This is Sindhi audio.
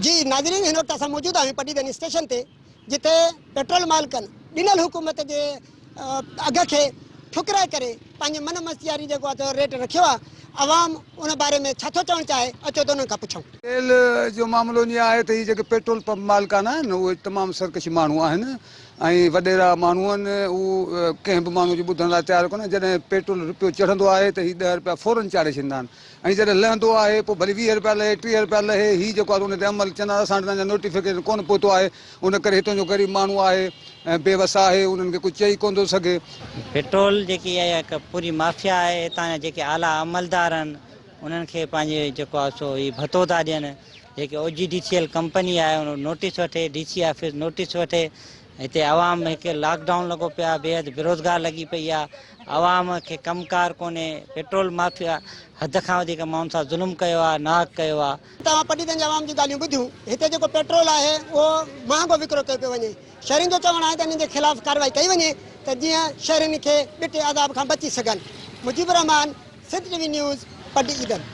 جي ناظرين هن وقت اسان موجود آهيون پڊيدن اسٽيشن تي جتي پيٽرول مالڪن ڏنل حڪومت جي اگهه کي ٺڪرائي ڪري پنهنجي من مستياري جيڪو آهي ريٽ رکيو آهي عوام ان باري ۾ ڇا ٿو چوڻ چاهي اچو ته انهن کان پڇون. تيل جو معاملو ائين آهي ته هي جيڪي پيٽرول پمپ مالڪان آهن اهي تمام سرڪش ماڻهو آهن ۽ وڏيرا ماڻهو آهن هو ڪنهن به ماڻهو جي ٻڌڻ لاء تيار ڪونهن جڏهن پيٽرول رپيو چڙهندو آهي ته هي ڏهه رپيا فورن چاڙهي ڇڏيندا آهن ۽ جڏهن لهندو آهي پوء ڀلي 20 رپيا لهي 30 رپيا لهي هي جيڪو آهي ان تي عمل چوندا آهن اسان وٽ اڃا نوٽيفڪيشن ڪونه پهتو آهي ان ڪري هتان جو غريب ماڻهو آهي ۽ بي وس آهي انهن کي ڪجهه چئي ڪونه ٿو سگهي. پيٽرول جيڪي اها هڪ پوري مافيا آهي هتان جا جيڪي اعليٰ عملدار آهن انهن کي پنهنجي جيڪو آهي سو هي ڀتو ٿا ڏين جيڪي O G D C L company آهي ان نوٽيس وٺي ڊي سي آفيس نوٽيس وٺي هتي عوام هڪ لاڪ ڊائون لڳو پيو آهي بيحد بيروزگار لڳي پئي آهي عوام کي ڪم ڪار ڪونهي پيٽرول مافيا حد کان وڌيڪ ماڻهن سان ظلم ڪيو آهي ناحق ڪيو آهي. توهان پڊيدن جي عوام جون ڳالهيون ٻڌيون هتي جيڪو پيٽرول آهي اهو مهانگو وڪرو ڪيو پيو وڃي شهرين جو چوڻ آهي ته انهن جي خلاف ڪارروائي ڪئي وڃي ته جيئن شهرين کي ٻٽي عذاب کان بچي سگهن Mujeeb ur Rehman Sindh T V news Pandi Eadan.